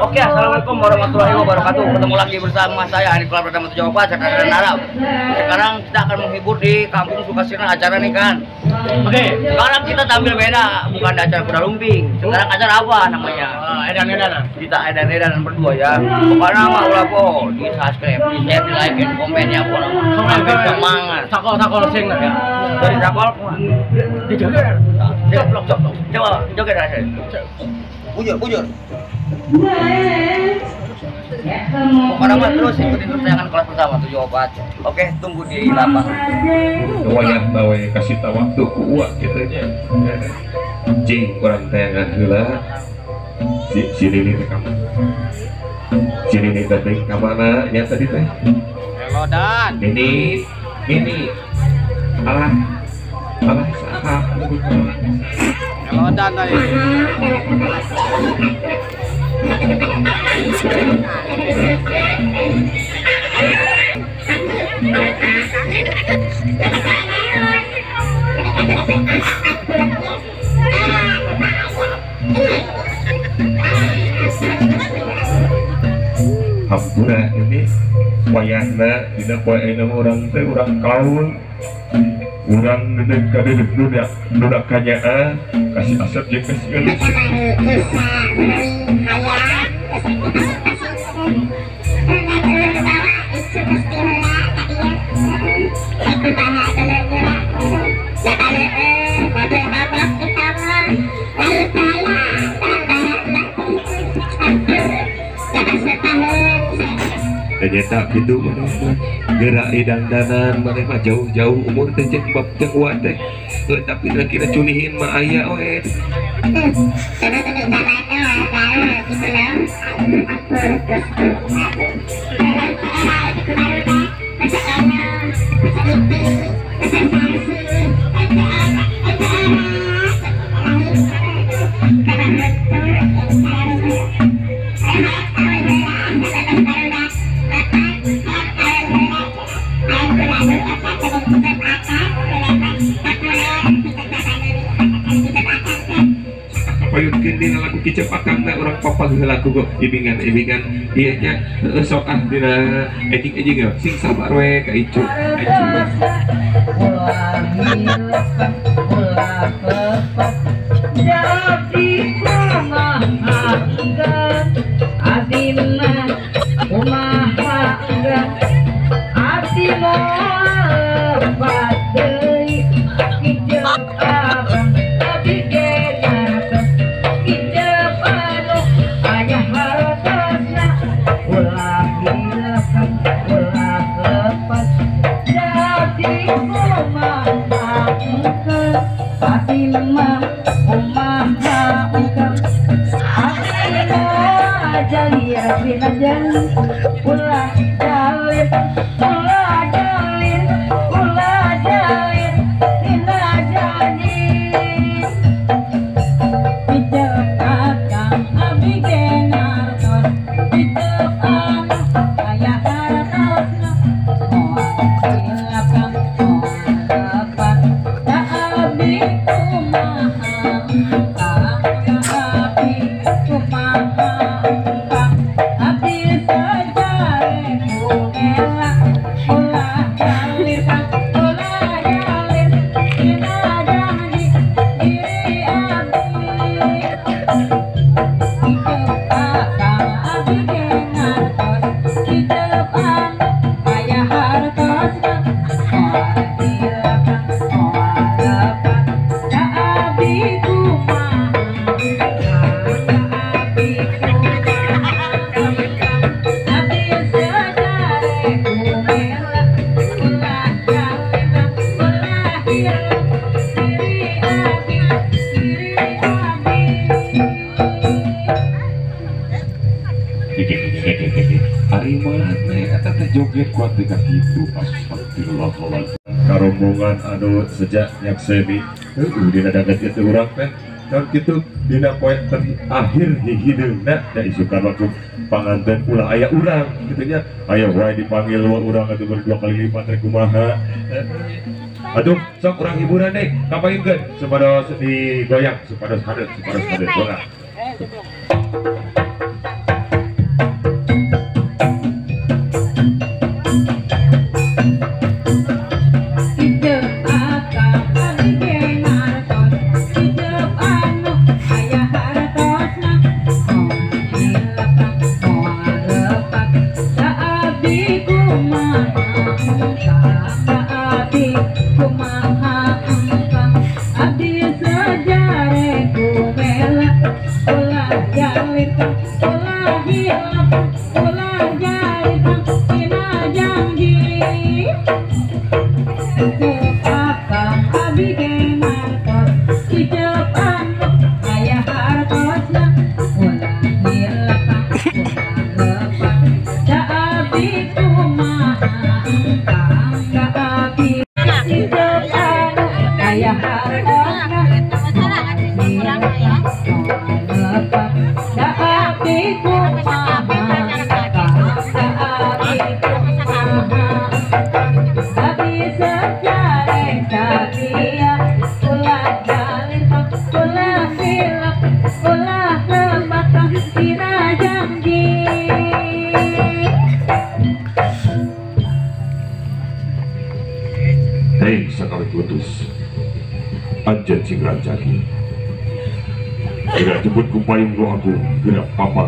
Oke, assalamualaikum warahmatullahi wabarakatuh. Ketemu lagi bersama saya Andi Kelar Pertama Jawa Barat dan Arab. Sekarang kita akan menghibur di Kampung Sukasirna acara nih kan. Oke, sekarang kita tampil beda, bukan acara kuda lumping. Sekarang acara apa namanya? Edan-edanan. Kita edan-edanan berdua ya. Pokoknya mah ulah po, di subscribe, di share, di like, di komen ya pokoknya. Semangat. Sakol-sakol sing ya. Dari sakol di joget. Coba joget aja. Bujur, bujur. Pokoknya mah terus ikutin terus tayangan kelas pertama 74. Oke, tunggu di lapangan. Wayah bawe kasih tahu waktu ku uak kitu nya. Cing urang tayangan heula. Si Nini teh ka mana? Si Nini teh ka mana nya tadi teh? Elodan. Nini, Nini. Alah. Alah saha? Elodan tadi. Hampura ini wayahna dina poe ayeuna urang teh urang kaul urang dina ka dunia dunia kanyaah kasih asep jeung kasih geus. Ternyata gitu maneh mah gerak dangdanan maneh mah jauh-jauh umur teh jeung bab jeung uak teh tapi kira cunihin mah aya we. Payutkeun dina lagu Kicep Akang teh urang papag heula ku ibingan-ibingan ieu nya sok ah dina ejing-ejing sing sabar we ka Icu. Jadi kumaha adina kumaha ati moal lepat deui Kicep Akang abi ge ngartos Kicep anu aya hartosna ulah hilap ulah lepat jadi kumaha atina kumaha atina jalin jalin ulah jalin ulah jalin ulah jalin dina janji Kicep Akang abi ge ngartos Kicep anu aya hartosna moal hilap moal lepat da abdi kumaha abdi kumaha abdi sajare ku ela ulah jalin ulah jalin dina janji diri abdi Kicep Akang abi ge ngartos Kicep anu aya hartosna moal hilap moal lepat da abdi kumaha abdi kumaha abdi sajare ku ela ulah jalin ulah hilap diri abdi diri abdi. Ari mana eta teh joget kuat teh ka kitu astagfirullahaladzim. Karombongan anu sejak nyakseni heueuh dina daget ieu teh urang teh dan kitu dina poe terakhir hihideungna da isukan waktu panganten ulah aya urang kitu nya aya wae dipanggil wa urang atuh berdua kali lipat rek kumaha. Aduh sok urang hiburan deh kapainkeun supados digoyang supados hadeut supados hadeut. Ulah jalita ulah hilap ulah jalita dina janji Cicep akang abi ge martos cicep anu aya hartosna ulah hilap ulah lepat da abi kumaha engkang da abi cicep anu aya hartosna ulah lepat da abi kumaha engkang da abi kumaha abi sejarah satia ulah jalita ulah hilap ulah lepat dina janji. Hei sakali putus anjeun sing rancagi. Geura jebut ku payung nu agung geura papar.